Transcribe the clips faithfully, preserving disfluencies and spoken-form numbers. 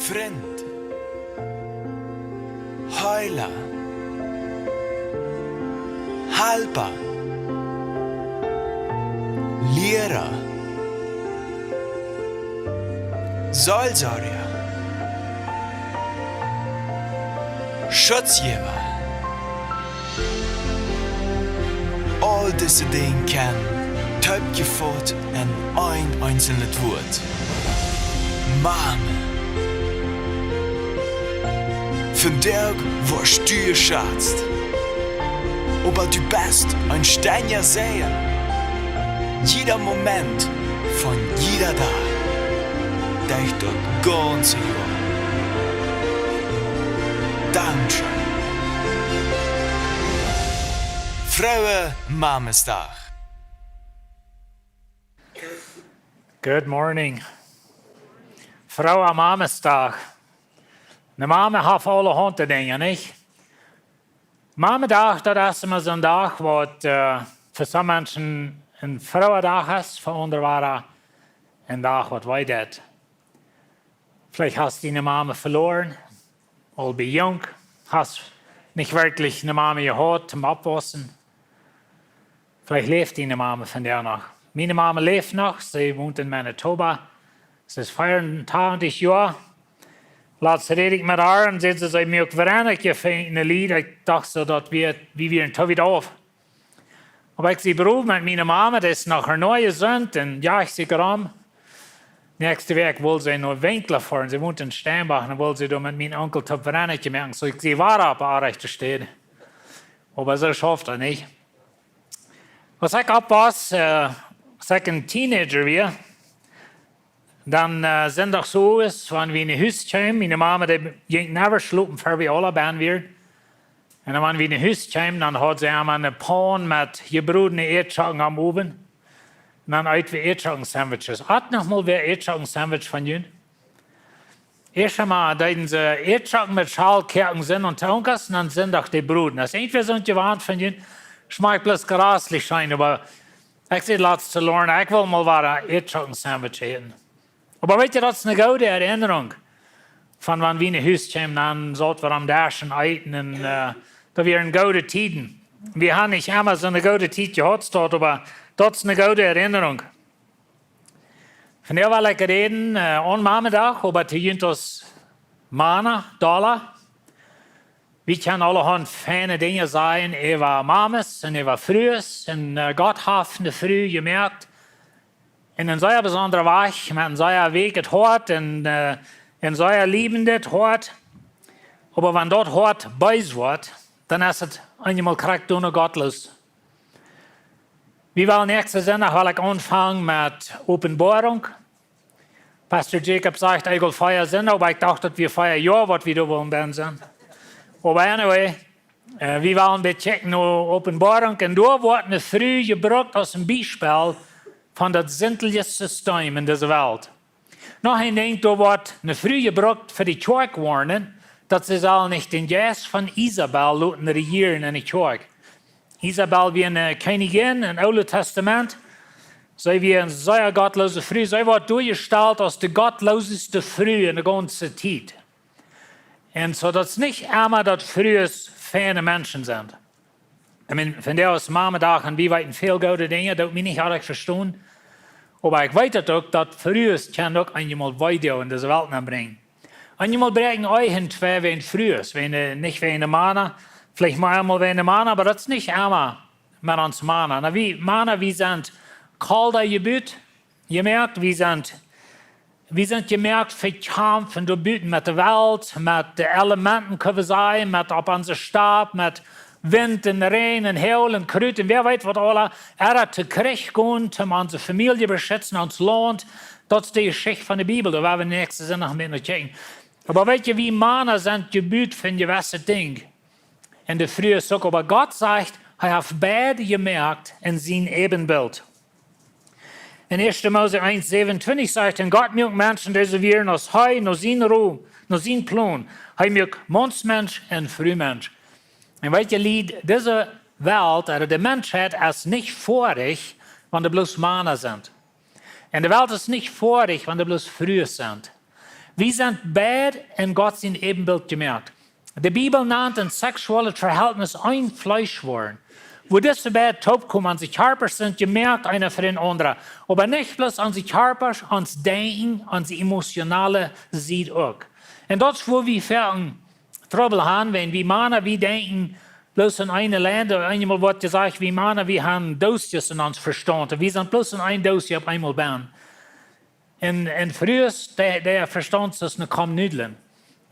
Frint, Heela, Halpa, Liera, Seelsorja, Schutzjäwa. Aul dise Dinja kjennen toopjefot en een eensjet Wuat: Mame. Vondoag woascht du jeschazt, oba du best een stendja Säajen. Jieda Moment von jieda Dach, derch daut gaunze Joa. Dankscheen. Frooa Mamesdach. Good morning. Frooa Mamesdach. Ne Mame haft aulahaunt Dinja, nich? Mamedach, daut es emma soon Dach, waut, äh, fa soone Menschen een frooa Dach es, fa aundre wada een Dach, waut wee deit. Veleicht hast du diene Mame veloaren, aul bie junk, hast nich werkjlich ne Mame jehaut toom oppwaussen. Veleicht läft diene Mame vondoag noch. Miene Mame läft noch, see wont en Manitoba. See es veeauntwintich Joa. Latst räd ekj met ar un säd see, see muak werennich feine Lied. Ekj docht soo, daut wie, wie wieren too wiet auf. Oba ekj sie brow met miene Mame, dee es noch noch jesunt un jo, ekj sie grooten. Näakjste Wäakj well see no Winkler foaren. See wont en Steinbach un well see doa met mienen Onkel toop werennich moaken. Soo ekj sie wada opp de rajchte Städ. Oba soo schauft daut nich. Aus ekj oppwos, äh, aus ekj een Teenager wia, dan, äh, Sindach soo es, wan wie no Hus kjeemen, miene Mame, dee jinkj never schlopen, ver wie aula bennen wieren. Un dan, wan wie no Hus kjeemen, dan haud see emma ne Paun met jebrodne Ieedschocken aum Owen. Un dan eet wie Ieedschocken-Sandwiches. Haft noch mol wäa Ieedschocken-Sandwich von junt? Ieescht emol deeden see Ieedschocken met Schal koaken, Sindach un Tonkas, un dan Sindach dee broden. Aus irjentwäa soont jewant von junt, schmakjt bloos jreslich scheen, oba ekj sie latst to loaren, ekj well mol wada Ieedschocken-Sandwich äten. Oba weetst du, daut es ne goode Erinnerung von wan wie no Hus kjeemen, dan saut wie aum Desch un eeten un, äh, daut wieren goode Tieden. Wie haben nich emma soone goode Tiet jehaut, oba daut es ne goode Erinnerung. Vondoag well ekj räden, äh, aun Mamedach, oba to junt aus Mana, dolla. Wie kjennen aulahaunt feine Dinja sajen äwa Mames un äwa Frues. Un, äh, Gott haft ne Fru jemoakt en een sea besondra Wajch, met een sea weekjet Hoat un, äh, een sea liewendet Hoat. Oba wan daut Hoat bees woat, dan es et eenjemol krakjt doano gottloos. Wie wellen näakjsten Sindach, well ekj aunfangen met Openboarunk. Pastor Jacob sajcht, ekj well fea Sindach, oba ekj docht, daut wia fea Joa, waut wie doa wullen bennen sennen. Oba anyway, äh, wie wellen een bät kjikjen no Openboarunk. Un doa woat ne Fru jebrukt aus een Biespel von daut sintliche System en dise Welt. Noch een Dinkj, doa woat ne Fru jebrukt fa de Kjoakj woarnen, daut see saul nich dän Jeist von Isabel loten rejieren en de Kjoakj. Isabel wia ne Kjennijin em Oolen Tastament. See wia ne sea gottloose Fru. See woat doajestalt aus de gottlooseste Fru en de gaunze Tiet. Un soo, daut es nich emma, daut Frues feine Menschen sent. I mean, vondoag es Mamedach un wie weeten väl goode Dinja, daut mie nich oajch vestonen. Oba ekj weet daut uk, daut Frues kjennen uk eenjemol Weedoag en dise Welt nenbrinjen. Eenjemol bräakjen Ehen twei wäajen Frues, wäajen, äh, nich wäajen de Mana, veleicht mau eemol wäajen de Mana, oba daut es nich emma met ons Mana. Nu, wie Mana, wie sent Kolda jebut, jie moakjen, wie sent Wie sent jemoakt fa Kjamf doa buten met de Welt, met de Elementen, kjenn wie sajen, met opp onse Stap, met Wint un Räajen un Hoagel un Kjrut un wäa weet waut aula, ea daut to Kjrich gonen, om onse Famielje beschitzen, ons Launt. Daut es de Jeschicht von de Bibel, doa woa wie näakjsten Sindach noch mea no kjikjen. Oba weet jie, wie Mana sent jebut fa een jewesset Dinkj. Un de Frues uk, oba Gott sajcht, hee haft beid jemoakt en sien Äbenbilt. En ieeschte Mose eent säwenuntwintich sajcht, un Gott muak Menschen, dee soo wieren aus hee, no sien Rom, no sien Plon. Hee muak Maunsmensch un Frumensch. Un weet jie, Lied, dise Welt, ooda de Menschheit, es nich foadich, wan doa bloos Mana sent. Un de Welt es nich foadich, wan doa bloos Frues sent. Wie sent beid en Gott sien Ebenbilt jemoakt. De Bibel nant een seksuellet Verhältnis een Fleesch woaren, wua dise beid toopkomen. Onse Kjarpasch sent jemoakt, eena fa dän aundren. Oba nich bloos onse Kjarpasch, ons Denkjen, onse emotionale Sied uk. Un daut es, wua wie foaken Trubbel han, wan wie Mana, wie denkjen bloos aun eene Lien. Eenmol woat jesajcht, wie Mana, wie han Doosjes en ons Vestaunt. Wie sent bloos en een Doosje opp eemol bennen. Un, un Frues, dee, dee Vestaunt es aus een Kom Nudlen.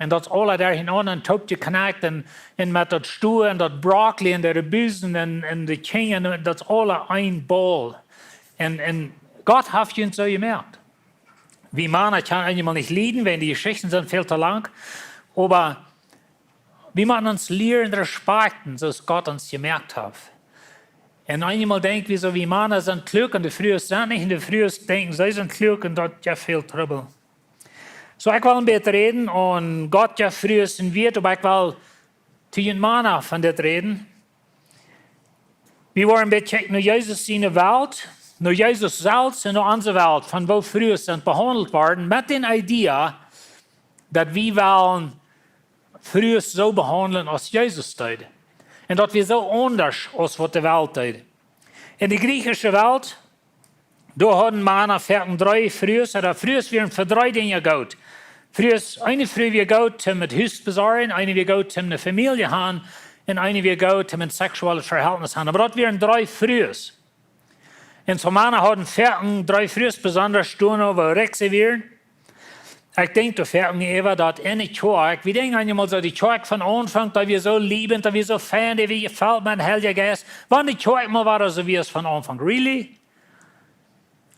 Un daut es aula doa en aundren toop jeknakjt un, un met daut Stua un daut Brokkoli un de Rebusen un, un de Kjinja, daut es aula een Boll. Un, un Gott haft junt soo jemoakt. Wie Mana kjennen eenmol nich lieden, wan de Jeschichten sent väl too lang. Oba wie motten ons lieren respakjten, soo aus Gott ons jemoakt haft. Un eenmol denkj wie soo, wie Mana sent kluak un de Frues sent nich, un de Frues denkjen, see sent kluak un daut jeft väl Trubbel. Soo, ekj well een bät räden, un Gott jeft Frues een Wieet, oba ekj well to junt Mana von dit räden. Wie woaren een bät kjikjen no Jesus siene Welt, no Jesus selfst un no onse Welt, von woo Frues sent behaundelt worden, met dän Idee, daut wie wellen Frues soo behaundlen aus Jesus deed. Un daut wia soo aundasch aus waut de Welt deed. En de griechische Welt, doa hauden Mana foaken dree Frues, ooda Frues wieren fa dree Dinja goot. Frues, eene Fru wia goot toom daut Hus besorjen, eene wia goot toom ne Famielje han, un eene wia goot toom een seksuellet Verhältnis han. Oba daut wieren dree Frues. Un soo Mana hauden foaken dree Frues, besonda doano, woo rikj see wieren. Ekj denkj doa foaken äwa daut en de Kjoakj, wie denkjen eenmol soo, de Kjoakj von Aunfank, daut wia soo liebent, daut wia soo fein, daut wia jefelt met dän Heiljen Jeist. Wan de Kjoakj mol wia soo aus von Aunfank, really?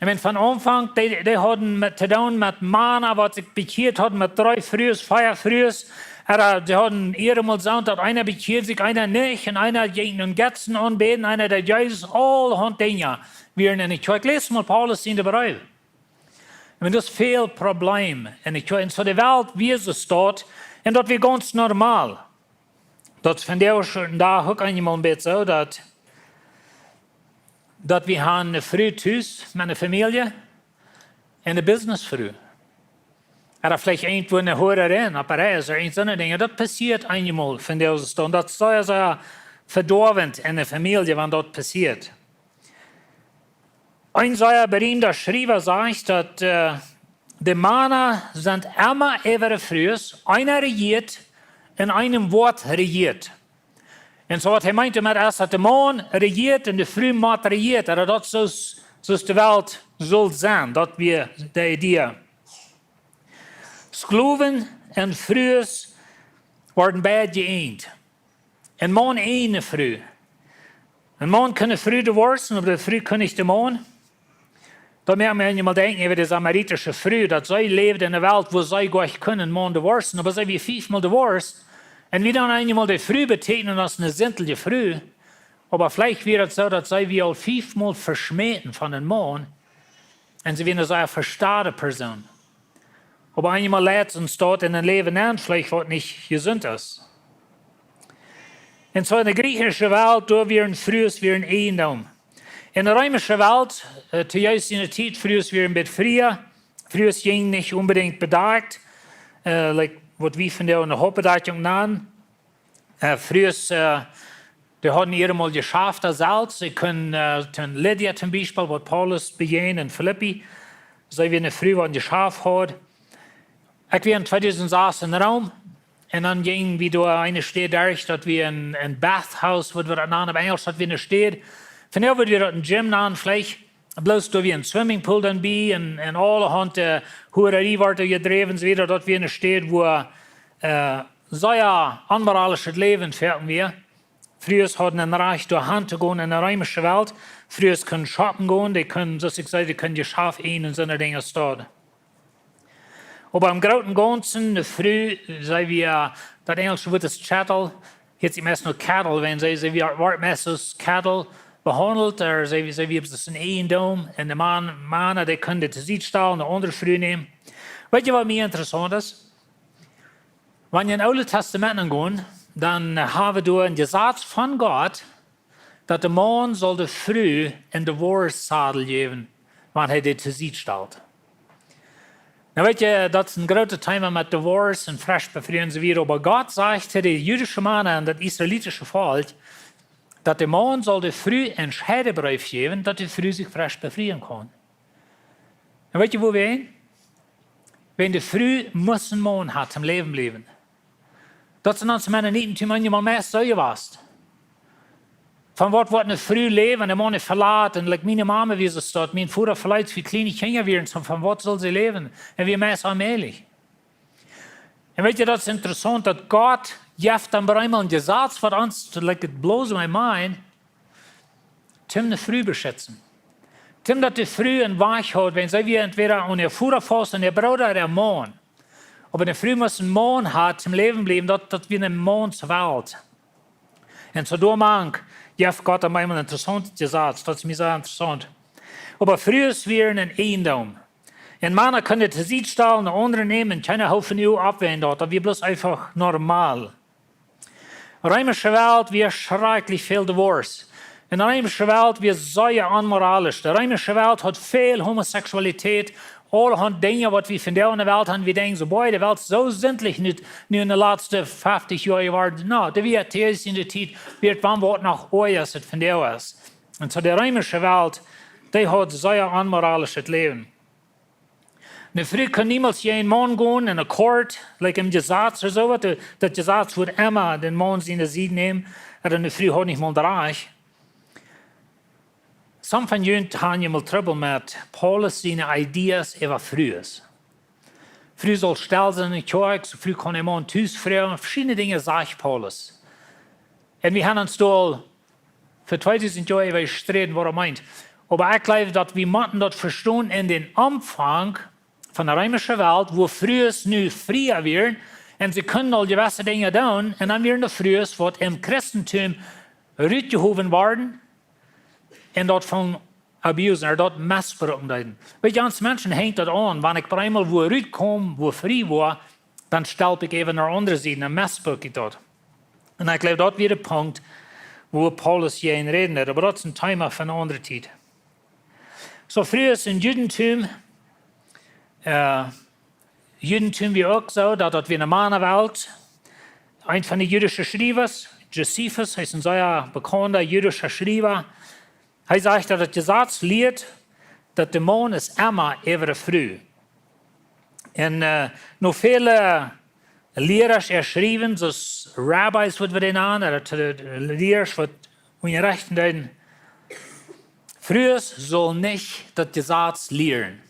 Ekj meen, von Aunfank, dee, dee hauden met, to doonen met Mana, waut sikj bekjieet hauden, met dree Frues, vea Frues. Ooda dee hauden ea mol soo, daut eena bekjieed sikj, eena nich, un eena jinkj no Jetzen aunbäden, eena deed Jesus, aulahaunt Dinja wieren en de Kjoakj. Läs mol Paulus siene Breew. Ekj meen, daut es väl Problem en de Kjoakj. Un soo de Welt wia soo staut, un daut wia gaunz normal. Daut vondoag dän Dach uk eenmol een bät soo, daut, daut wie han ne Fru tus met ne Famielje un ne Businessfru. Ooda veleicht irjentwua ne Huarerin, oba daut es irjent soone Dinja. Daut passieet eenmol vondoag dän Dach. Daut es sea, sea vedoawent en ne Famielje, wan daut passieet. Een sea beriemda Schriewa sajcht, daut, äh, de Mana sent emma äwa de Frues, eena rejieet un eena woat rejieet. Un soo waut hee meent doamet es, daut de Maun rejieet un de Fru mott rejieet, ooda daut soo es, soo es de Welt sull sennen, daut wia de Idee. Sklowen un Frues worden beid jeeent. Een Maun eene Fru. Een Maun kunn ne Fru divorcen, oba de Fru kunn nich de Maun. Daut moakt mie eenmol denkjen äwa de samaritische Fru, daut see läwd en ne Welt, wua see goanich kunn een Maun divorcen, oba see wia fiefmol divorced. Un wie dan eenmol de Fru betäkjnen aus ne sintelje Fru, oba veleicht wia daut soo, daut see wia aul fiefmol veschmäten von een Maun. Un see wia ne sea vestade Persoon. Oba eenmol lat ons daut en een Läwen aun, veleicht waut nich jesunt es. Un soo en de griechische Welt, doa wieren Frues, wieren Ieejendom. En de reemische Welt, äh, to Jesus siene Tiet, Frues wieren een bät fria. Frues jinjen nich onbedinjt bedakjt, äh, like waut wie vondoag ne Hauptbedakjunk nanen. Äh, Frues, äh, dee hauden ea mol Jeschafta selfst. See kunnen, äh, toom Lydia toom Biespel, waut Paulus bejäajend en Filippi. See wia ne Fru, waut een Jeschaft haud. Ekj wia en tweedusent sas en Rom. Un dan jinjen wie doa eene Staut derch, daut wia een, een bathhouse, waut wie daut nanen opp Enjelsch, daut wia ne Staut. Vondoag wudd wie daut een gym nanen, veleicht. Bloos doa wia een swimmingpool dan bie un, un aulahaunt, äh, Huarerie wort doa jedräwen, soo wieda. Daut wia ne Staut, wua, äh, sea onmoralischet Läwen foaken wia. Frues hauden een Rajcht doa han to gonen en de reemische Welt. Frues kunnen shoppen gonen, dee kunnen, soo aus ekj säd, dee kunnen Jeschaft ieejnen en soone Dinja doa. Oba em grooten gaunzen, de Fru, see wia, daut enjelsche Wuat es chattel, hieet sikj meist no cattle, wan see, see wia, wort meist aus cattle behaundelt, ooda see, see wia bloos een Ieejendom, un de Maun, Mana, dee kunnen dee to Sied stalen, ne aundre Fru nämen. Weet jie, waut mie interessaunt es? Wan jie en daut Oole Tastament aungonen, dan, äh, hab wie doa een Jesaz von Gott, daut de Maun saul de Fru een Divorce-Zadel jäwen, wan hee dee to Sied stalt. Nu weet jie, daut es een grootet Thema met divorce un fresch befrieen un soo wieda. Oba Gott sajcht to de jüdische Mana un daut israelitische Volkj, daut de Maun saul de Fru een Scheidebreef jäwen, daut de Fru sikj fresch befrieen kaun. Un weet jie wuarom? Wan de Fru must een Maun haben toom läwen bliewen. Daut sent onse Mana nich, dee haben mau meist soo jewast. Von waut woat eene Fru läwen, wan de Maun velat, un like miene Mama wia soo, daut mien Voda veleet, aus wie kjliene Kjinja wieren, soo von waut saul see läwen? Un wie meist onmäajlich. Un weet jie, daut es interessaunt, daut Gott jeft dan bie eemol een Jesaz, waut ons, like, it blows my mind, toom de Fru beschitzen. Toom daut de Fru een Wajch haud, wan see wia entwäda aun äa Voda faust, aun äa Brooda, äa Maun. Oba de Fru must een Maun haben toom läwen bliewen, daut, daut wia een Maun sien Welt. Un soo doamank jeft Gott dan eemol een interessaunt Jesaz, daut es mie sea interessaunt. Oba Frues wieren een Eijentum. Un Mana kunnen too Sied stalen, een aundren nämen, un kjeena hoof von an oppwäajen daut, daut wia bloos eefach normal. Reemische Welt wia schrakjlich väl divorce. Un reemische Welt wia sea onmoralisch. De reemische Welt haud väl Homosexualität, aulahaunt Dinja, waut wie vondoag enne Welt haben, wie denkjen soo, boy, de Welt es soo sindlich nu, nu enne latste feftich Joa jeworden. No, dee wia theoretisch enne Tiet, wia et wan waut noch oaja aus et vondoag es. Un soo de reemische Welt, dee haud sea onmoralischet Läwen. Eene Fru kunn niemols jäajen een Maun gonen enne Court, like em Jesaz ooda soo waut. Daut Jesaz wudd emma dän Maun siene Sied nämen, un eene Fru haud nich mol daut Rajcht. Some von junt haben mol Trubbel met Paulus siene Ideas äwa Frues. Fru saul stell sennen enne Kjoakj, soo Fru kaun een Maun tus froagen, veschiedne Dinja sajcht Paulus. Un wie haben ons doa fa tweedusent Joa äwa jestreden, waut daut meent. Oba ekj jleew, daut wie motten daut vestonen en dän Aunfank von de reemische Welt, wua Frues nu fria wieren, un see kunnen aul jewesse Dinja doonen, un dan wieren doa Frues, waut em Christentum rutjehowen worden, un daut von abusen, ooda daut mesbruken deeden. Weet jie, ons Menschen henjt daut aun, wan ekj bie eemol wua rutkjeem, wua frie wia, dan stelp ekj äwa no de aundre Sied, dan mesbruk ekj daut. Un ekj jleew, daut wia de Punkt, wua Paulus hia en räden deed, oba daut es een Thema fa eene aundre Tiet. Soo, Frues em Judentum, äh, Judentum wia uk soo, daut, daut wia eene Manawelt. Een von de jüdische Schriefers, Josephus, hee es een sea bekaunda jüdischa Schriefa. Hee sajcht, daut daut Jesaz lieet, daut de Maun es emma äwa de Fru. Un, äh, no väle Liera äa schriewen, soo aus Rabbis, waut wie dee nanen, ooda to de Liera, waut unjarechten deeden. Frues sullen nich daut Jesaz lieren.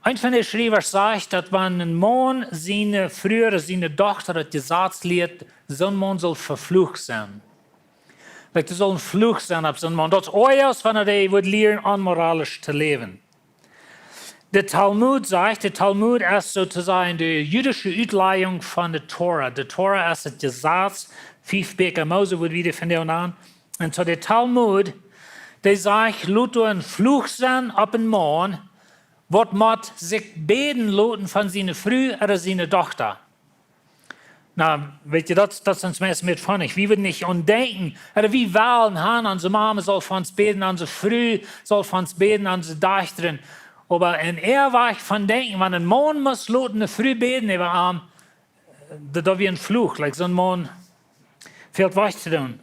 Een von de Schriefers sajcht, daut wan een Maun siene Fru ooda siene Dochta daut Jesaz lieet, soon Maun saul veflucht sennen. Like, doa saul een Fluch sennen opp soon Maun. Daut es oaja aus wan hee wudd lieren onmoralisch to läwen. De Talmud sajcht, de Talmud es soo to sajen de jüdische Utlajung von de Tora. De Tora es daut Jesaz, fief Bieekja Mose, waut wie dee vondoag nanen. Un soo de Talmud, dee sajcht, lot doa een Fluch sennen opp een Maun, waut mott sikj bäden loten von siene Fru ooda siene Dochta. Na, weet jie, daut, daut es meist met von ekj. Wie wudden nich aun denkjen, ooda wie wellen han, onse Mama saul fa ons bäden, onse Fru saul fa ons bäden, onse Dochta. Oba en äa Wajch von denkjen, wan een Maun mott loten eene Fru bäden äwa am, daut, daut wia een Fluch, like, soon Maun väl wajch to doonen.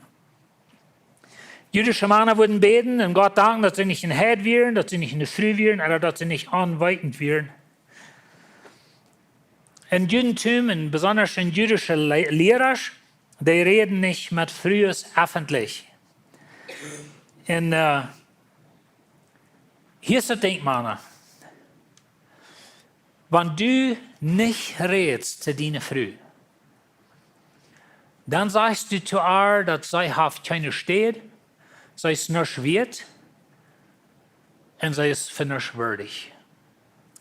Jüdische Mana wudden bäden un Gott danken, daut see nich een Heid wieren, daut see nich eene Fru wieren, ooda daut see nich aunweetend wieren. En Judentum, un besonda en jüdische Le-, Liera, dee räden nich met Frues effentlich. Un, äh, hia es daut Dinkj, Mana. Wan du nich rätst to diene Fru, dan sajchst du to äa, daut see haft kjeene Städ, see es nuscht wieet un see es fa nuscht wieet.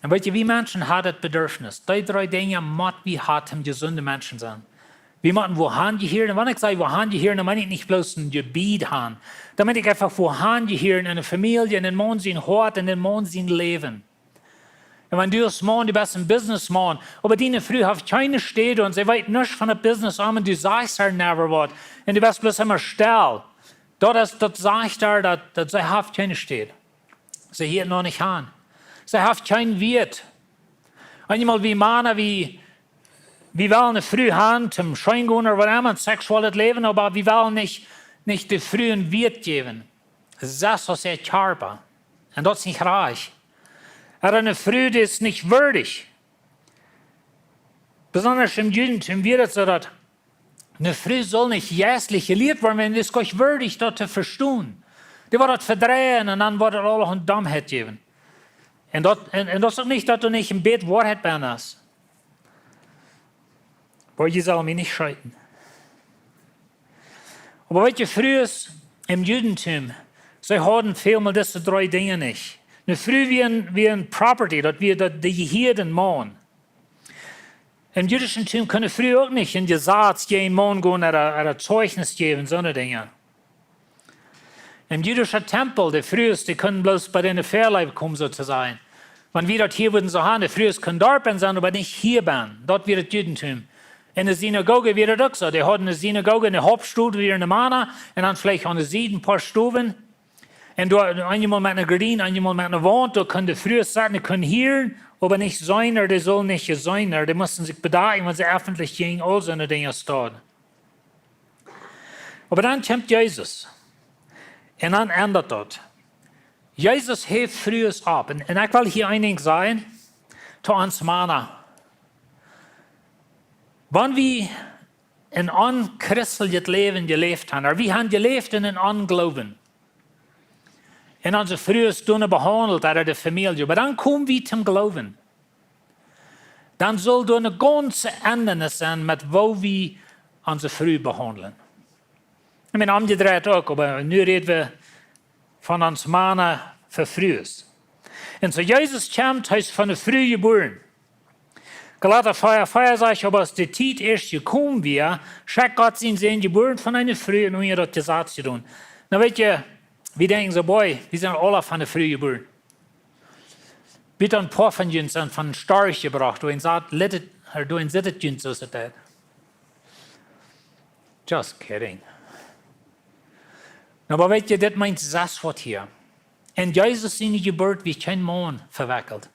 Un weet jie, wie Menschen haben daut Bedarfnis. Dee dree Dinja mott wie haben, om jesunde Menschen sennen. Wie motten wua han jehieren. Un wan ekj saj wua han jehieren, dan meen ekj nich bloos een Jebied han. Dan meen ekj eefach wua han jehieren en eene Famielje, en een Maun sien Hoat, en een Maun sien Läwen. Un wan du aus Maun, du best een Businessmaun, oba diene Fru haft kjeene Städ un see weet nuscht von daut Business aun un du sajchst äa never waut. Un du best bloos emma stell. Daut es, daut sajcht äa, daut, daut see haft kjeene Städ. See hieet noch nich aun. See haft kjeen Wieet. Eenmol wie Mana, wie, wie wellen eene Fru haben, toom scheen gonen ooda waut emma, een seksuelles Läwen, oba wie wellen nich, nich de Fru een Wieet jäwen. Sest aus äa Kjarpa. Un daut es nich rajcht. Ooda eene Fru, dee es nich wieedich. Besonda em Judentum wia daut soo, daut eene Fru saul nich jeistlich jelieet woaren, wan dee es nich wieedich daut to vestonen. Dee woat daut vedreien un dan woat et aule eene Dommheit jäwen. Un daut, un, un daut es uk nich, daut doa nich een bät Woarheit bie es. Oba jie sellen mie nich scheeten. Oba weetst, Frues em Judentum, see hauden välmol dise dree Dinja nich. Eene Fru wia een, wia een Property, daut wia daut, dee jehieed een Maun. Em judischen Tum kunn eene Fru uk nich en Jesaz jäajen een Maun gonen ooda, ooda Zeichnis jäwen, soone Dinja. Em judischen Tempel, de Frues, dee kunnen bloos bie de Väaleew komen, soo to sajen. Wan wie daut hia wudden soo haben, de Frues kunnen doa bennen sennen, oba nich hia bennen. Daut wia daut Judentum. En de Sinagoge wia daut uk soo. Dee hauden eene Sinagoge, eene Hauptstow, wia de Mana, un dan veleicht aun de Sied een poa Stowen. Un doa, eenjemol met eene Gardien, eenjemol met eene Waunt, doa kunnen de Frues sitten, dee kunnen hieren, oba nich seenen, dee sullen nich seenen, dee musten sikj bedakjen, wan see effentlich jinjen, aul soone Dinja stonen. Oba dan kjemt Jesus. Un dan endat daut. Jesus heft Frues opp. Un, un ekj well hia een Dinkj sajen, to ons Mana. Wan wie een onchristlichet Läwen jeläft haben, ooda wie haben jeläft en een Ongloowen, un onse Frues doa behaundelt, ooda de Famielje, oba dan komen wie toom Gloowen. Dan saul doa eene gaunze Endrunk sennen met woo wie onse Fru behaundlen. Ekj meen, omjedreit uk, oba nu räd wie von ons Mana fa Frues. Un soo Jesus kjemt, hee es von eene Fru jebuaren. Galata vea, vea sajcht, oba aus de Tiet ieescht jekomen wia, schekjt Gott sienen Sän, jebuaren von eene Fru un unja daut Jesaz jedonen. Nu weetst, wie denkjen soo, boy, wie sent aule von eene Fru jebuaren. Bitte een poa von junt sent von Storch jebrocht, doa en sat, let it, ooda doa en sitt et junt soo aus et deit. Just kidding. Nu, oba weetst, dit meent sest waut hia. En Jesus siene Jeburt wia kjeen Maun vewekjelt.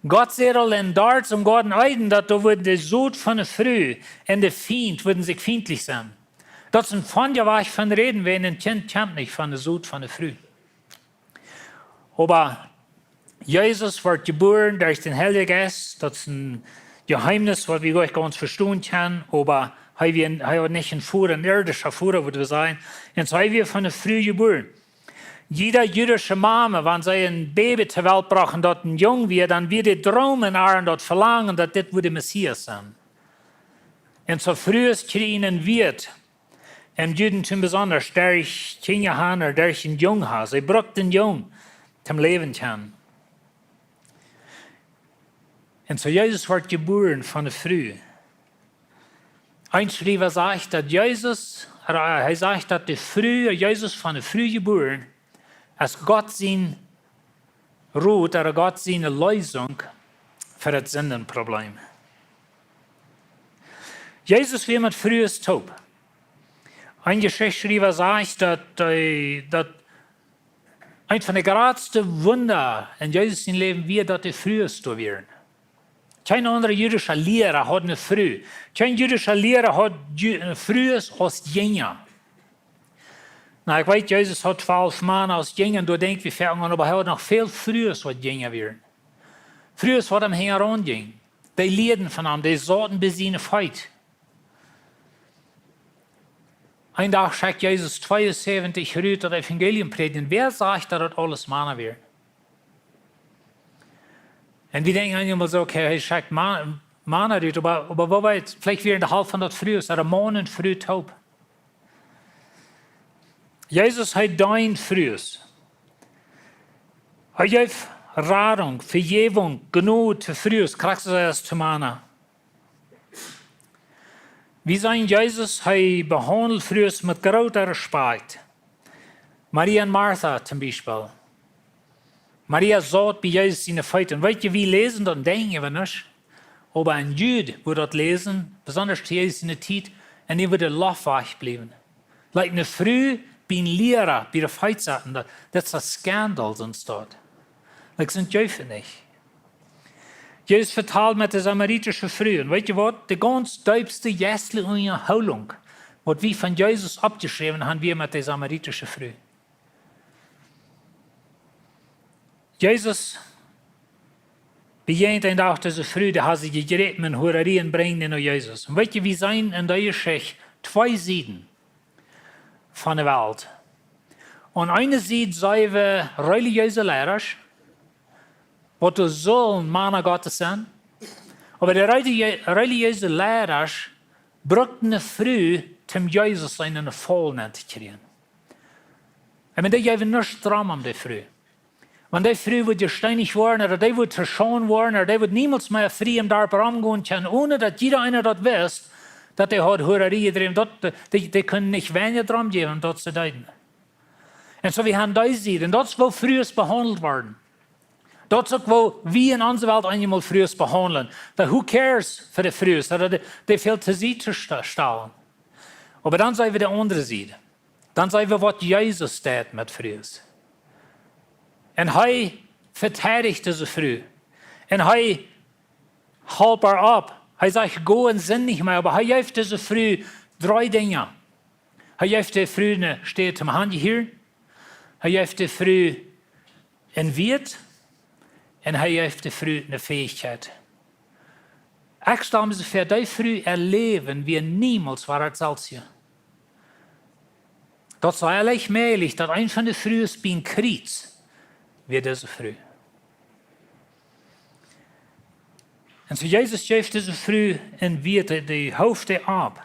Gott säd aul en doa em Goaden Eden, daut doa wudd de Sot von de Fru un de Fient wudden sikj fientlich sennen. Daut es een vondoag von räden, wan een Kjint kjemt nich von de Sot von de Fru. Oba Jesus wort jebuaren derch dän Heiljen Jeist. Daut es een Jeheemnis, waut wie goanich gaunz vestonen kjennen, oba hee wia, hee haud nich een Voda, een irdischa Voda, wudd wie sajen. Un soo hee wia von eene Fru jebuaren. Jiede jüdische Mama, wan see een Baby to Welt brocht, daut een Jung wia, dan wia de Droom en äa un daut Velangen, daut dit wudd de Messias sennen. Un soo Frues kjrieejen een Wieet, em Judentum besonda, derch Kjinja han, derch een Jung han. See brukt een Jung toom Läwen kjennen. Un soo Jesus wort jebuaren von eene Fru. Een Schriewa sajcht, daut Jesus, ooda, äh, hee sajcht, daut de Fru, Jesus von eene Fru jebuaren, es Gott sien Rot, ooda Gott siene Leesunk fa daut Sindenproblem. Jesus wia met Frues toop. Een Jeschichtschriewa sajcht, daut, äh, daut eent von de jratste Wunda en Jesus sien Läwen wia, daut de Frues doa wieren. Kjeen aundra jüdischa Liera haud eene Fru. Kjeen jüdischa Liera haud Ju-, äh, Frues aus Jinja. Nu, ekj weet, Jesus haud twalf Mana aus Jinja, doa denkj wie väl aun, oba hee haud noch väl Frues waut Jinja wieren. Frues waut am hinjaraun jinjen. Dee lieeden von am, dee sauten bie siene Feet. Een Dach schekjt Jesus tweeunsäwentich rut daut Evangelium prädjen. Wäa sajcht, daut daut aules Mana wieren? Un wie denkjen eenjemol soo, okay, hee schekjt Ma-, Mana rut, oba, oba woo weet, veleicht wieren de Halft von daut Frues, ooda Maun un Fru toop. Jesus, hee deent Frues. Hee jeef Radunk, Vejäwunk, Jnod to Frues, krakjt soo aus to Mana. Wie seenen Jesus, hee behaundelt Frues met grooten Respekt. Maria un Martha toom Biespel. Maria saut bie Jesus siene Feet. Un weetst, wie läsen daut un denkjen wie nich. Oba een Jud wudd daut läsen, besonda to Jesus siene Tiet, un dee wudd de Loft wajchbliewen. Like, eene Fru bie een Liera bie de Feet sitten, daut, daut es een Skandal, soo een Staut. Like, sent jeef nich. Jesus vetald met de samaritische Fru. Un weet jie waut? De gaunz deepste jeistelje Unjahoolunk, waut wie von Jesus oppjeschräwen han, wia met de samaritische Fru. Jesus bejäajent een Dach dise Fru, dee haud see jejräpen en Hurarie, un brinjt dee no Jesus. Un weet jie, wie seenen en dee Jeschicht twee Sieden von de Welt. Aun eene Sied seenen wie relijeese Leidasch, waut doa sullen Mana Gottes sennen. Oba de relije-, relijeese Leidasch bruckten ne Fru, om Jesus en ne Faul nenn to kjrieen. Un dee jeewen nuscht drom om dee Fru. Wan dee Fru wudd jesteenich woaren, ooda dee wudd veschonen woaren, ooda dee wudd niemols mea frie em Darp romgonen kjennen, onen daut jieda eena daut wist, daut dee haud Hurarie jedräwen, daut, dee, dee kunnen nich weinja drom jäwen, daut see deeden. Un soo, wie han dee Sied. Un daut es, woo Frues behaundelt woaren. Daut es uk, woo wie en onse Welt eenjemol Frues behaundlen. Daut, who cares fa de Frues? Daut, dee, dee väl to Sied to sta-, stalen. Oba dan seenen wie de aundre Sied. Dan seenen wie, waut Jesus deed met Frues. Un hee veteidicht dise Fru. Un hee holp äa opp. Hee sajcht: "Go un sind nich mea." Oba hee jeef dise Fru dree Dinja. Hee jeef de Fru ne Städ toom hanjehieren. Hee jeef de Fru een Wieet. Un hee jeef de Fru ne Fäichkjeit. Ekj stal mie soo väa, dee Fru äa Läwen wia niemols wada daut selwje. Daut es leicht mäajlich, daut eene von de Frues biem Kjriez wia dise Fru. Un soo Jesus jeef dise Fru een Wieet, dee, dee holp äa opp.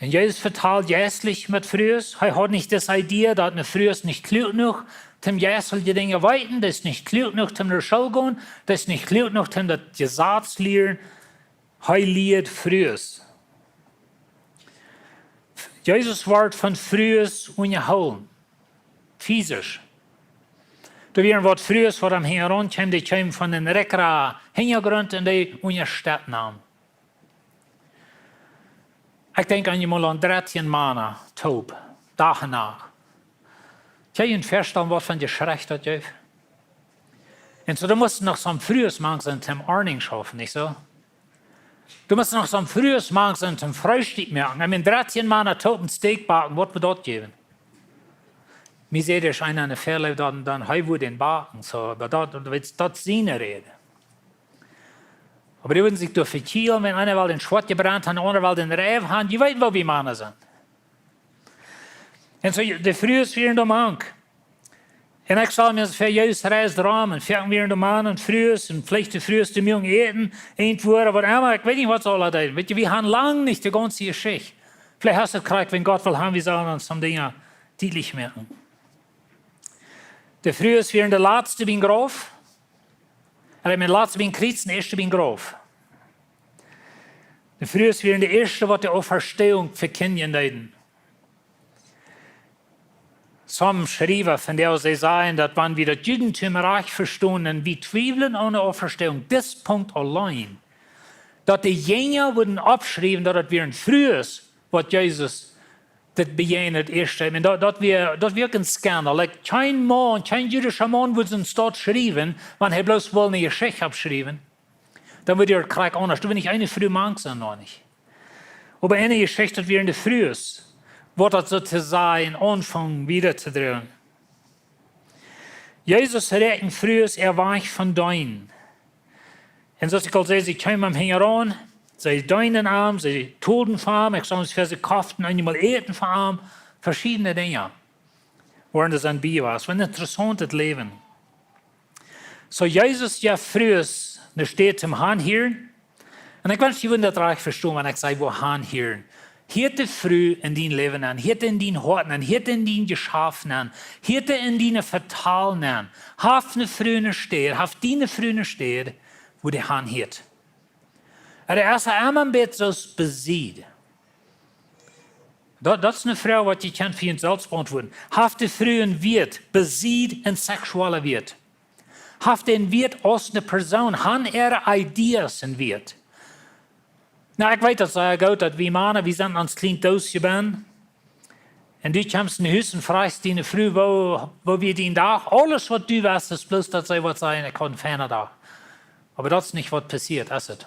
Un Jesus vetald jeistlich met Frues. Hee haud nich dise Idee, daut ne Fru es nich kluak jenuach toom jeistelje Dinja weeten, dee es nich kluak jenuach toom no School gonen, dee es nich kluak jenuach toom daut Jesaz lieren. Hee lieed Frues. Jesus wort von Frues unjahoolen. Physisch. Doa wieren waut Frues, waut am hinjaraun kjeemen, dee kjeemen von een rikjra Hinjagrunt un dee unjastetten am. Ekj denkj eenjemol aun dartieen Mana, toop, Dach un Nacht. Kjenn jie junt väastalen, waut fa een Jeschrei daut jeef? Un soo, doa musten noch soone Frues mank sennen toom Ordnunk schaufen, nich soo? Doa musten noch soone Frues mank sennen toom Freestikj moaken. Ekj meen, dartieen Mana toop een Steak backen, waut wudd daut jäwen? Mie säd eena enne Väaleew, dan, dan hee wudd dän backen, soo, oba daut, daut, daut es siene Räd. Oba dee wudden sikj doa vekjielen, wan eena well dän Schwoat jebrennt, un de aundra well dän Reiw han. Jie weeten, woo wie Mana sent. Un soo, de Frues wieren doa mank. Un ekj stal mie väa, Jesus reisd rom, un foaken wieren doa Mana un Frues, un veleicht de Frues, dee muaken äten, äwent woaren, waut emma, ekj weet nich, waut see aula deeden. Weet jie, wie han lang nich de gaunze Jeschicht. Veleicht es daut krakjt, wan Gott well han, wie sellen ons soone Dinja dietlich moaken. De Frues wieren de latste biem Grauf. Un ekj meen, latste biem Kjriez, de ieeschte biem Grauf. De Frues wieren de ieeschte, waut de Auferstehung vekjindjen deeden. Soone Schriewa von dee, see sajen, daut wan wie daut Judentum rajcht vestonen, wie twiewlen aun de Auferstehung, dis Punkt auleen, daut de Jinja wudden oppschriewen, daut daut wieren Frues, waut Jesus dit bejäajent ieescht. Ekj meen, daut, daut wia, daut wia een Skandal. Like, kjeen Maun, kjeen jüdischa Maun wudd soont schriewen, wan hee bloos wull ne Jeschicht oppschriewen. Dan wudd hee krakjt aundasch, doa wia nich eene Fru mank sennen, noch nich. Oba enne Jeschicht, daut wieren de Frues, waut daut soo to sajen aunfungen wieda to droagen. Jesus räakjent Frues äa Wajch von deenen. Un soo aus ekj aul säd, see kjeemen am hinjaraun, see deenden am, see tolden fa am, ekj saj ons väa, see koften eenjemol Äten fa am, veschiedne Dinja. Woaren doa sent bie wia. Waut een interessauntet Läwen. Soo, Jesus jeft Frues ne Städ toom hanhieren. Un ekj wensch, jie wudden daut rajcht vestonen, wan ekj saj, woo hanhieren. Hieet de Fru en dien Läwen aun, hieet en dien Hoat aun, hieet en dien Jeschaft aun, hieet en diene Vetal aun. Haft ne Fru ne Städ, haft diene Fru ne Städ, wua dee hanhieet. Ooda es hee emma een bät soo aus besied? Daut, daut es ne Froag, waut jie kjennen fa junt selfst beauntwuaden. Haft de Fru een Wieet, besied en seksuellen Wieet? Haft dee een Wieet aus ne Persoon? Han äare Ideas een Wieet? Nu, ekj weet daut sea goot, daut wie Mana, wie sent ons kjlien Doos jebungen. Un du kjemst no Hus un frajchst diene Fru, woo, woo wia dien Dach? Aules waut du weetst es bloos daut see woat sajen, ekj haud een fienen Dach. Oba daut es nich waut passieet, es et?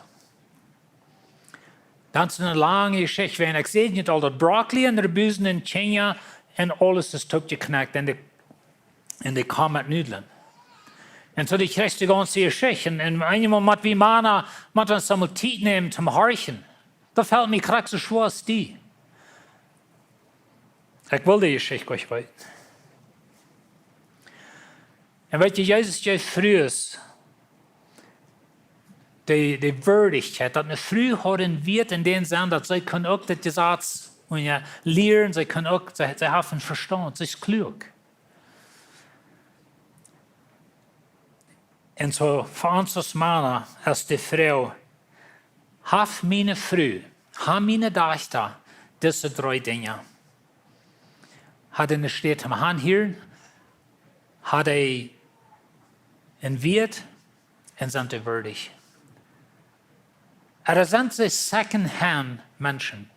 Daut es eene lange Jeschicht. Wan ekj säd nich aul daut Brokkoli un Rebusen un Kjinja un aules es toopjekjnakt un dee, un dee kaun met Nudlen. Un soo dee kjrichst de gaunze Jeschicht. Un, un eenjemol mott wie Mana, mott wie ons emol Tiet nämen toom horchen. Daut felt mie krakjt soo schwoa aus die. Ekj well dee Jeschicht uk weeten. Un weet jie, Jesus jeef Frues de, de Wieed, daut eene Fru haud een Wieet en dän Senn, daut see kunn uk daut Jesaz, un jo, lieren, see kunn uk, see, see haft een Vestaunt, see es kluak. Un soo fa ons aus Mana es de Froag: Haft miene Fru, haben miene Dochta dise dree Dinja? Haft dee een Städ toom hanhieren? Haft dee een Wieet un sent dee wieed? Ooda sent see second-hand Menschen?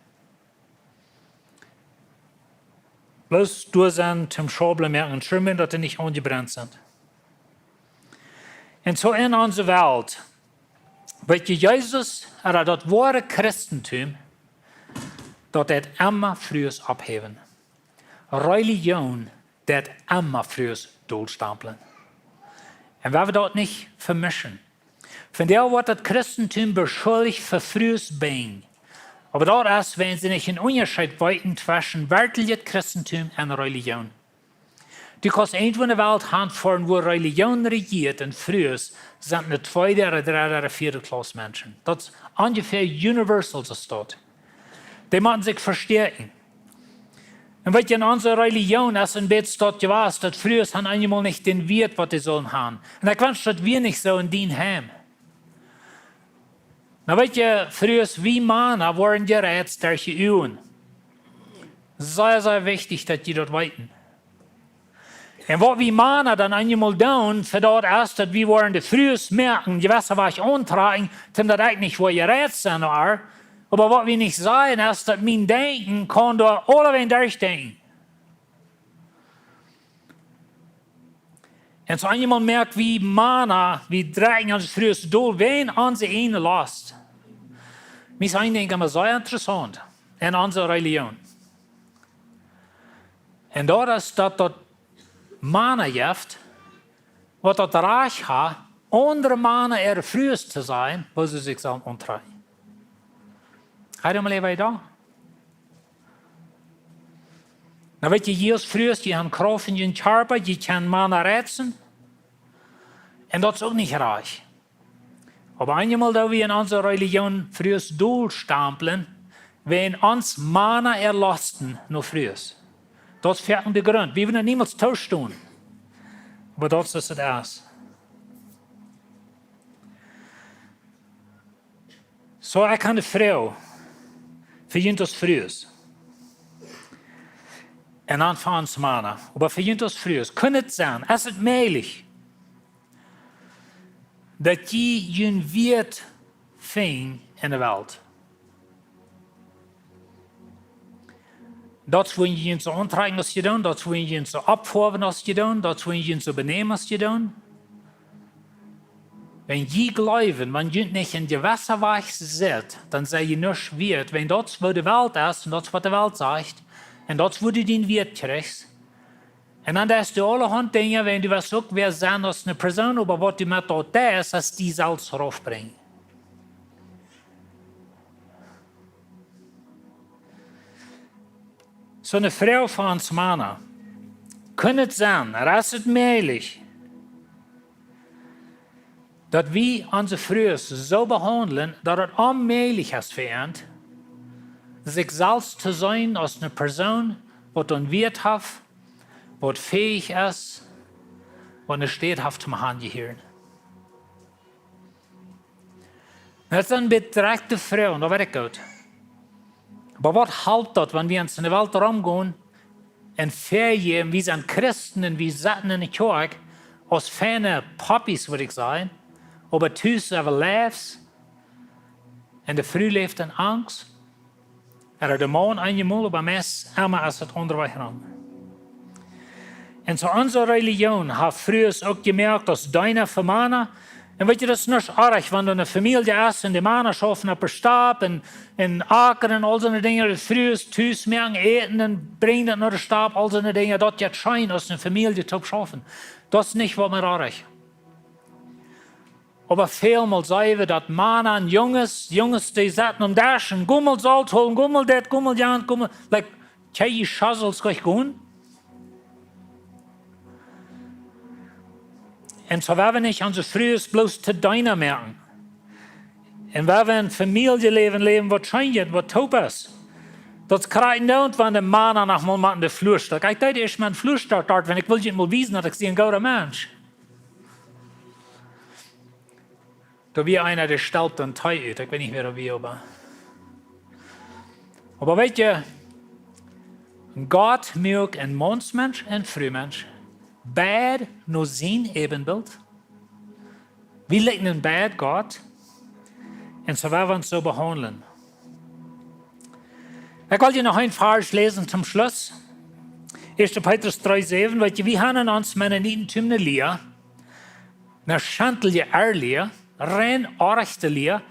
Bloos doa sennen toom Schaublen moaken un schirmen, daut dee nich aunjebrent sent. Un soo en onse Welt, weet jie, Jesus, ooda daut woare Christentum, daut deit emma Frues opphäwen. Relijoon deit emma Frues dolstamplen. Un wie woaren daut nich vemischen. Vondoag woat daut Christentum beschuldicht fa Frues binjen. Oba daut es, wan see nich een Unjascheet weeten tweschen werkjlichet Christentum un Relijoon. Du kaust irjentwua en de Welt hanfoaren, wua Relijoon rejieet un Frues sent eene tweede ooda dredde ooda vieede Klauss Menschen. Daut es onjefäa universal, soo es daut. Dee motten sikj vestäakjen. Un weet jie, en onse Relijoon es een bät daut jewast, daut Frues haben eenjemol nich dän Wieet, waut dee sullen haben. Un ekj wensch, daut wia nich soo en dien Heim. Nu weet jie, Frues, wie Mana woaren jereizt derch de Uagen. Sea, sea wichtich, daut jie daut weeten. Un waut wie Mana dan eenjemol doonen, fa daut es, daut wie woaren de Frues moaken, jewesse Wajch auntrakjen, toom daut ekj nich woa jereizt sennen, oba, oba waut wie nich sajen, es, daut mien Denkjen kaun doa aulawäajen derchdenkjen. Un soo eenjemol moak wie Mana, wie drekjen onse Frues dol, wäajen onse ieejne Lost. Mie es een Dinkj emma sea interessaunt en onse Relijoon. Un daut es, daut daut Mana jeft, waut daut Rajcht haben, aundre Mana äare Frues to sajen, woo see sikj sellen auntrakjen. Hast du mol äwa daut? Nu weet jie, jie aus Frues, jie haben Krauft en jun Kjarpa, jie kjennen Mana reizen. Un daut es uk nich rajcht. Oba eenjemol, daut wie en onse Relijoon Frues dolstamplen, wäajen ons Mana äare Losten no Frues. Daut es fa ons de Grunt. Wie wellen niemols toostonen. Oba daut es, waut et es. Soo, ekj kaun de Froag fa junt aus Frues. Un dan fa ons Mana. Oba fa junt aus Frues. Kunn et sennen, es et mäajlich, daut jie jun Wieet finjen en de Welt? Daut es, woo jie junt soo auntrakjen aus jie doonen, daut es, woo jie junt soo oppfoaren aus jie doonen, daut es, woo jie junt soo benämen aus jie doonen. Wan jie jleewen, wan jie nich en jewesse Wajch sent, dan sent jie nuscht wieet, wan daut es, woo de Welt es, un daut es, waut de Welt sajcht, un daut es, woo du dien Wieet kjrichst. Un dan deist du aulahaunt Dinja, wan du west uk wäa sennen aus eene Persoon, oba waut du met daut deist, es die selfst raufbrinjen. Soo, eene Froag fa ons Mana. Kunn et sennen, ooda es et mäajlich, daut wie onse Frues soo behaundlen, daut et onmäajlich es fa an, sikj selfst to seenen aus eene Persoon, waut een Wieet haft, waut fähich es, waut een Städ haft toom hanjehieren? Daut es eene bedrekjte Froag, daut weet ekj goot. Oba waut halpt daut, wan wie en de Welt romgonen un väajäwen, wie sent Christen un wie sitten en de Kjoakj aus feine Puppies, wudd ekj sajen, oba tus äwa Leew, un de Fru läft en Angst, ooda de Maun eenjemol, oba meist emma es et aundawäajen. Un soo onse Relijoon haft Frues uk jemoakt aus Deena fa Mana, Un weet jie, daut es nuscht oajch, wan doa eene Famielje es un de Mana schaufen opp de Stap un, un akren un aul soone Dinja, de Frues tus moaken Äten un brinjen daut no de Stap, aul soone Dinja, daut jeit scheen aus eene Famielje toop schaufen. Daut es nich waut mie oajch. Oba välmol seenen wie daut Mana un Junges, Junges dee sitten aum Desch un: "Go mol Solt holen, go mol dit, go mol jant, go mol," like, kjrie jie Schausels gonen. Un soo woa wie nich onse Frues bloos to Deena moaken. Un woa wie een Famieljeläwen läwen waut scheen jeit, waut toop es. Daut kjrieen doont, wan de Mana noch mol met de Flua stoaken. Ekj deed ieescht met Flua stoaken doa, wan ekj wull junt mol wiesen daut ekj sie een gooda Mensch. Doa wia eena, dee stalt een Tee ut. Ekj weet nich wäa daut wia, oba. Oba weet jie, Gott muak een Maunsmensch un Frumensch, beid no sien Äbenbilt. Wie likjnen beid Gott. Un soo woa wie ons soo behaundlen. Ekj well junt noch een Varsch läsen toom Schluss. Ieeschte Petrus dree säwen, weet jie, wie haben en ons Mennoniten eene Lia, eene schandelje Lia, rein oajchte Lia.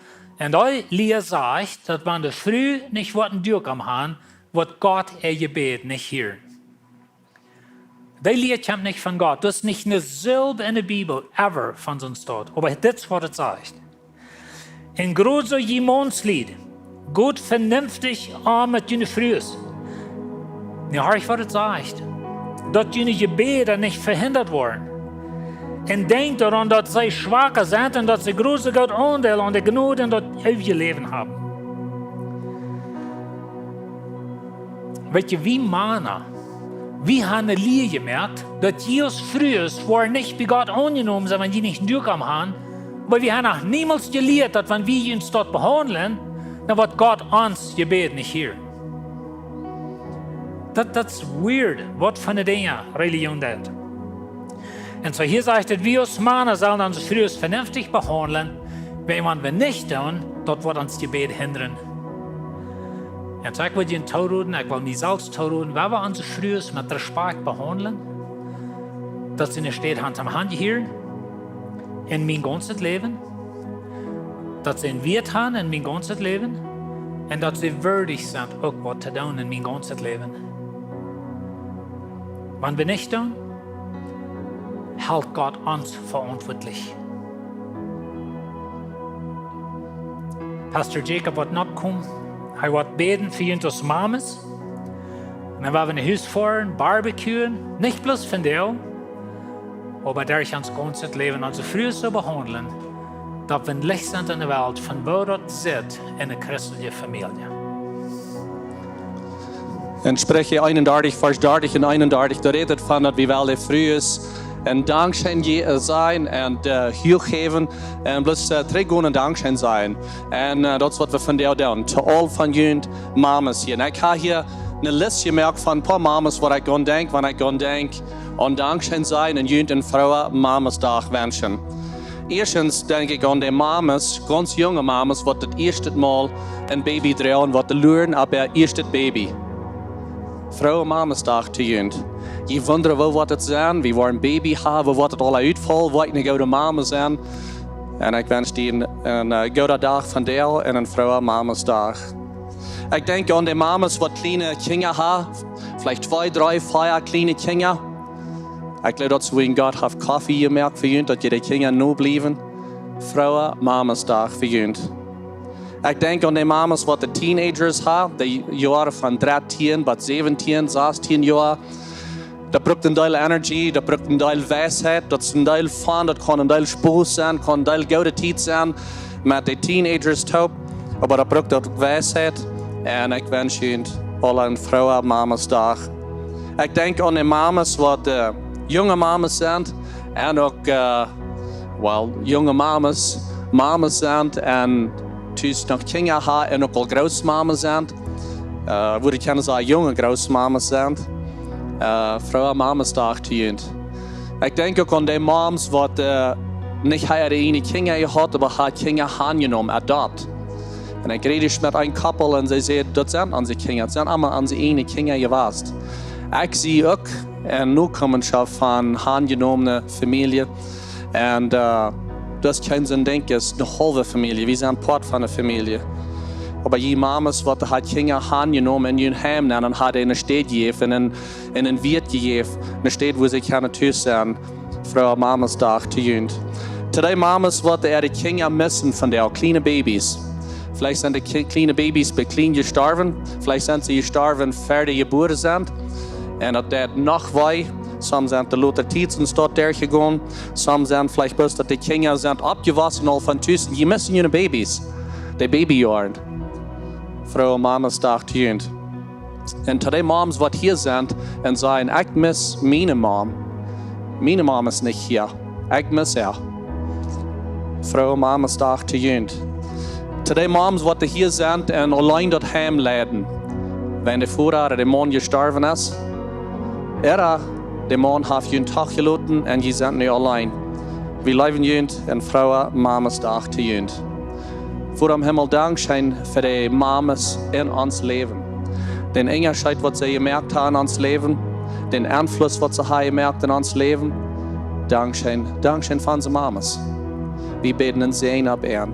Un dee Lia sajcht, daut wan de Fru nich woat een Duak om han, woat Gott äa Jebäd nich hieren. Dee Lia kjemt nich von Gott. Daut es nich eene Silb enne Bibel, ever, von soon Stoot. Oba dit es waut et sajcht. Un jrod soo jie Maunslied, got venenftich om met june Frues. Nu horcht waut et sajcht. Daut june Jebäda nich vehindat woaren. Un denkjt doaraun, daut see schwak sent un daut see jrod soo goot Aundeel aun de Jnod un daut eewje Läwen haben. Weet jie, wie Mana, wie haben eene Lia jemoakt, daut jie aus Frues woaren nich bie Gott aunjenomen sennen, wan jie nich een Duak om han. Oba wie haben noch niemols jelieet, daut wan wie ons daut behaundlen, dan woat Gott ons Jebäd nich hieren. Daut, daut es weird, waut fa eene Dinja Religion daut. Un soo hia sajcht et, wie aus Mana sellen onse Frues venenftich behaundlen, wiels wan wie nich doonen, daut woat ons Jebäd hindren. Un soo ekj well junt tooroden, ekj well mie selfst tooroden, woa wie onse Frues met Respakjt behaundlen, daut see eene Städ haben toom hanjehieren en mien gaunzet Läwen, daut see een Wieet haben en mien gaunzet Läwen, un daut see wieedich sent uk waut to doonen en mien gaunzet Läwen. Wan wie nich doonen, helt Gott ons veauntwuatlich. Pastor Jacob woat noch komen. Hee woat bäden fa junt aus Mamas. Un dan woa wie no Hus foaren, barbecuen, nich bloos vondoag, oba derch ons gaunzet Läwen, onse Frues soo behaundlen, daut wie een Licht sent enne Welt, von woo daut sitt en eene christelje Famielje. En Spricha eenundartich, Varsch dartich un eenundartich, doa rät et von daut wie wellen de Frues een Dankscheen je-, äh, sajen un, äh, huach häwen un bloos, äh, trigjgonen un Dankscheen sajen. Un, äh, daut es waut wie vondoag doonen. To aul von junt Mamas hia. Un ekj hab hia eene List jemoakt von een poa Mamas, waut ekj aun denkj, wan ekj aun denkj aun Dankscheen sajen un junt een frooen Mamasdach wenschen. Ieeschtens denkj ekj aun de Mamas, gaunz junge Mamas, waut daut ieeschte Mol een Baby droagen, waut luaren opp äa ieeschtet Baby. Frooen Mamasdach to junt. Jie wundren, woo woat et sennen, wie woaren een Baby haben, woo woat et aula utfaulen, woa ekj eene goode Mama sennen. Un ekj wensch die een, een, äh, gooden Dach vondoag un een frooen Mamasdach. Ekj denkj aun de Mamas, waut kjliene Kjinja haben, veleicht twee, dree, vea kjliene Kjinja. Ekj jleew, daut see, wan Gott haft Koffe jemoakt fa junt, daut jie de Kjinja nobliewen. Frooen Mamasdach fa junt. Ekj denkj aun de Mamas, waut de Teenagers haben, de Joaren von dartieen bat säwentieen, sastieen Joa. Daut brukt een Deel Energie, daut brukt een Deel Weisheit, daut es een Deel Fun, daut kaun een Deel Spos sennen, kaun een Deel goode Tiet sennen met de Teenagers toop. Oba daut brukt uk Weisheit. Un ekj wensch junt aula een frooen Mamasdach. Ekj denkj aun de Mamas, waut, äh, junge Mamas sent un uk, äh, well, junge Mamas, Mamas sent un tus noch Kjinja haben un uk aul Grootmamas sent. Äh, wudd ekj kjennen sajen, junge Grootmamas sent. Äh, frooen Mamasdach to junt. Ekj denkj uk aun de Mamas, waut, äh, nich äare ieejne Kjinja jehaut, oba äare Kjinja aunjenomen, adopt. Un ekj räd ieescht met een Koppel un see säden, daut sent onse Kjinja, daut sent emma onse ieejne Kjinja jewast. Ekj sie uk eene Nokomenschoft von aunjenomne Famielje. Un, äh, daut es kjeen soon Dinkj, es ne haulwe Famielje. Wie sent Poat von ne Famielje. Oba jie Mames, waut de Kjinja han jenomen en jun Heim nenn un han dee ne Städ jejäft un en, un en Wieet jejäft, ne Städ, wua see kjennen tus sennen. Froa Mames Dach to junt. To dee Mames, waut de äare Kjinja missen von de kjliene Babys. Veleicht sent de Ki-, kjliene Babys bie kjlien jestorwen. Veleicht sent see jestorwen, ver dee jebuaren sent. Un daut deit noch wee. Some sent de lota Tiet enn Stoot derchjegonen. Some sent veleicht bloos, daut de Kjinja sent oppjewossen aul von tus. Jie missen june Babys. De Babyjoaren. Froa Mames Dach to junt. Un to dee Mames, waut hia sent un sajen: "Ekj miss miene Mam. Miene Mam es nich hia. Ekj miss äa." Froa Mames Dach to junt. To dee Mames, waut hia sent un auleen daut Heim leiden, wan de Voda ooda de Maun jestorwen es, ooda de Maun haft junt trigj jeloten un jie sent nu auleen. Wie leewen junt un froa Mames Dach to junt. Voda em Himmel, dankscheen fa de Mames en ons Läwen. Dän Unjascheet, waut see jemoakt haben en ons Läwen. Dän Enfluss, waut see haben jemoakt en ons Läwen. Dankscheen, dankscheen fa onse Mames. Wie bäden een Säajen opp an.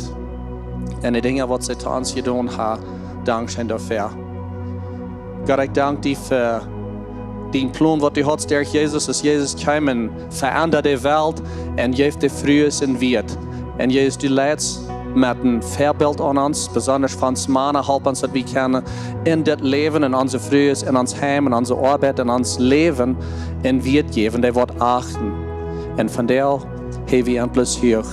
Un de Dinja, waut see to ons jedonen haben, dankscheen doafäa. Gott, ekj dank die fa dän Plon, waut du haudst derch Jesus, aus Jesus kjeem un veendad de Welt un jeef de Frues een Wieet. Un Jesus, du leidst met een Väabilt aun ons, besonda fa ons Mana, help ons, daut wie kjennen en dit Läwen, en onse Frues, en ons Heim, en onse Oabeit, en ons Läwen een Wieet jäwen, dee woat achten. Un vondoag hab wie een Plus hia.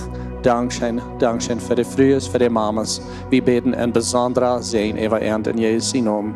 Dankscheen, dankscheen fa de Frues, fa de Mames. Wie bäden een besondra Säajen äwa an en Jesus sienen Nomen.